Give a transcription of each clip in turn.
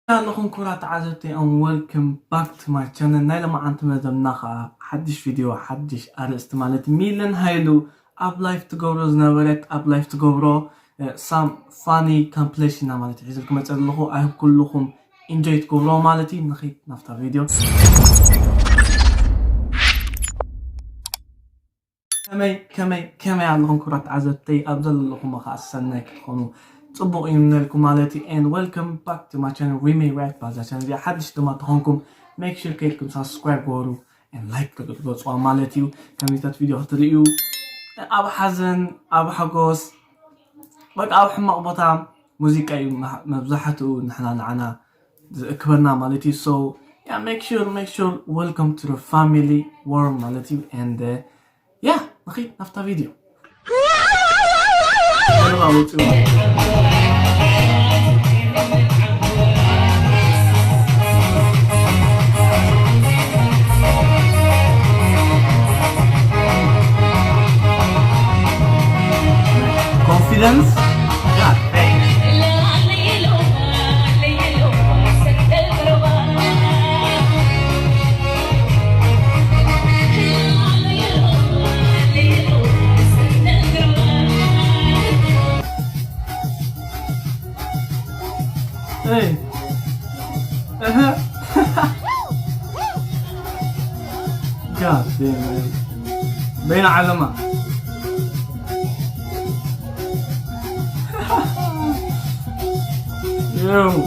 ኣለኹም ክቡራት ተዓዘብቲ and welcome back to my channel። ናይ ለማዓንቲ መደብና ከዓ ሓድሽ ቪድዮ ሓድሽ ኣርእስቲ ማለት ሚለን ሃይሉ ኣብ ላይፍ ትገብሮ ዝነበረት ኣብ ላይፍ ትገብሮ ሳም ፋኒ ኮምፕሌሽና ማለት እዩ ሒዝልኩም መፀ ዘለኹ። ኣይሁብ ኩልኹም ኢንጆይ ትገብሮ ማለት እዩ። ንኺድ ናፍታ ቪድዮ። ከመይ ከመይ ከመይ ኣለኹም ክቡራት ተዓዘብተይ ኣብ ዘለኹም ከዓ ሰናይ ክትኾኑ ፅቡቕ እዩ ንልኩም ማለት እዩ። And welcome back to my channel Rime React ባዛ ቻነል እዚኣ ሓድሽ ድማ ተኾንኩም make sure ከይድኩም ሳብስክራይብ ገበሩ and like ክትገፅዋ ማለት እዩ። ከምዚታት ቪድዮ ክትርእዩ ኣብ ሓዘን ኣብ ሓጎስ በቃ ኣብ ሕማቕ ቦታ ሙዚቃ እዩ መብዛሕትኡ ንሕና ንዓና ዝእክበና ማለት እዩ። So yeah, make sure make sure welcome to the family warm ማለት እዩ። And yeah, ንኺድ ናፍታ ቪድዮ። Confidence. Hey. Uh-huh. God damn it. بين علماء. Yo.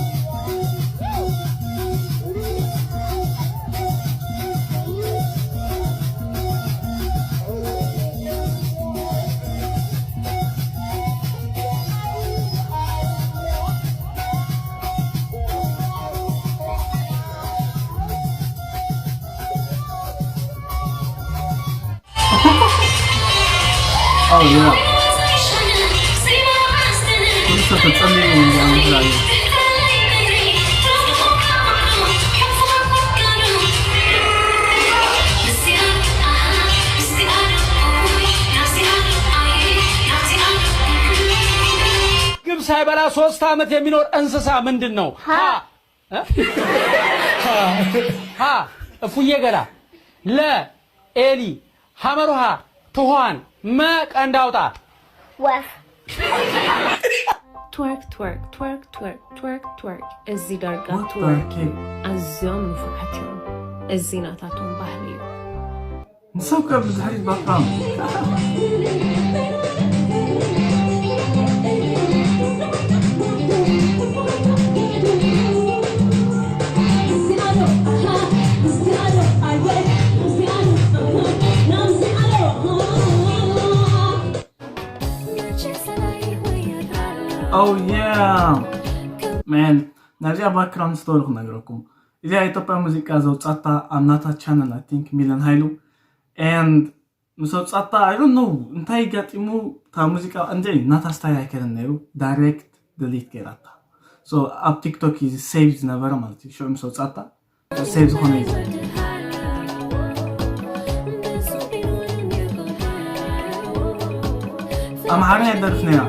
Oh yeah. Lista to tsalli ne yanzu a yi. ግብ ሳይበላ ሶስት ዓመት የሚኖር እንስሳ ምንድን ነው? ሀ። ሀ። እፉዬ ገላ። ለ። ኤሊ። ሐመሩሃ። ትኋን። መ። ቀንድ አውጣ። ወፍ። Twerk, twerk, twerk, twerk, twerk, twerk. እዚ ዳርጋ ትወርክ እዩ። ኣዝዮም ንፉዓት እዮም። እዚ ናታቶም ባህሊ እዩ። ንሰብ ከ ብድሕሪት ባክግራውንድ Oh yeah man. ናብዚኣ ባክግራውንድ ስቶሪ ክነግረኩም። እዚኣ ኢትዮጵያ ሙዚቃ ዘውፃታ ኣብ ናታ ቻነል I think ሚለን ሃይሉ and ምስ ኣውፃታ I don't know እንታይ ገጢሙ እታ ሙዚቃ እንድዒ ናታ ስታይል ኣይከነን ነይሩ። ዳይሬክት ድሊት ገይራታ። So ኣብ ቲክቶክ እዩ ሴቭ ዝነበረ ማለት እዩ። ሽዑ ምስ ኣውፃታ ሴቭ ዝኾነ እዩ። ኣምሓርኛ ይደርፍ ነይራ።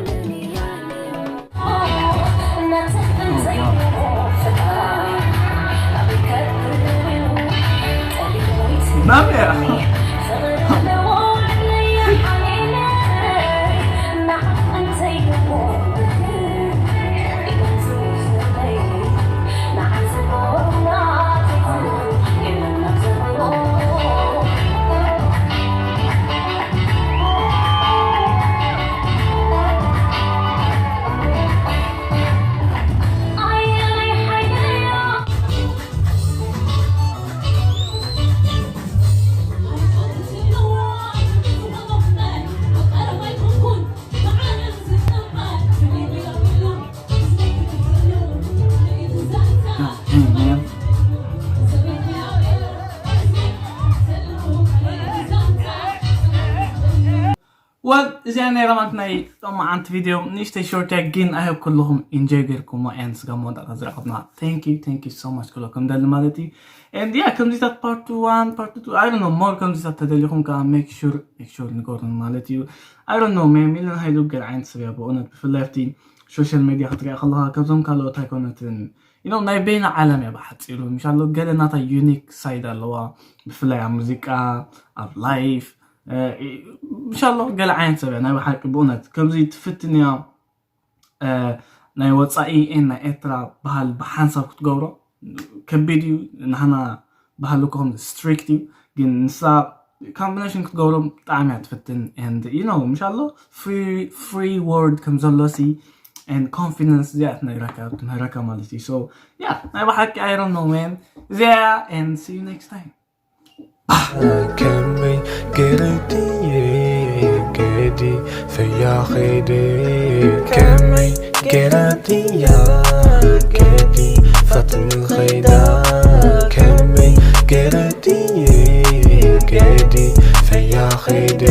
Well እዚኣ ናይ ሮማንት ናይ ሎማዓንቲ ቪድዮ ንእሽተይ ሾርት እያ፣ ግን I hope ኩልኹም ኢንጆይ ጌርኩሞ and ስጋ መወዳእታ ዝረኸብና thank you thank you so much ክብለኩም ደሊ ማለት እዩ። And yeah ከምዚታት part one part two I don't know more ከምዚታት ተደሊኹም ከዓ make sure make sure ንገሩን ማለት እዩ። I don't know man ሚለን ሃይሉ ገለ ዓይነት ሰብ እያ ብእውነት ብፍላይ ኣብቲ ሶሻል ሜድያ ክትሪኣ ከለኻ ካብዞም ካልኦት ኣይኮነትን። you know ናይ በይና ዓለም እያ ብሓፂሩ። ምሻሎ ገለ ናታ unique side ኣለዋ፣ ብፍላይ ኣብ ሙዚቃ፣ ኣብ life። ምሻሎ ገለ ዓይነት ሰብ እያ ናይ ብሓቂ ብእውነት ከምዚ ትፍትን እያ። ናይ ወፃኢ ን ናይ ኤርትራ ባህል ብሓንሳብ ክትገብሮ ከቢድ እዩ። ንሕና ባህሉ ከም strict እዩ፣ ግን ንሳ combination ክትገብሮ ብጣዕሚ እያ ትፍትን። And you know ምሻሎ free word ከም ዘሎ ሲ and confidence እዚኣ ትነግረካ ትምህረካ ማለት እዩ። So yeah ናይ ብሓቂ I don't know man እዚኣ እያ። And see you next time. ከመይ ገይረ ድየ ገዲ ፈያ ኸይደ? ከመይ ገይረ ድየ ገዲ ፈትኒ ኸይዳ? ከመይ ገይረ ድየ ገዲ ፈያ ኸይደ?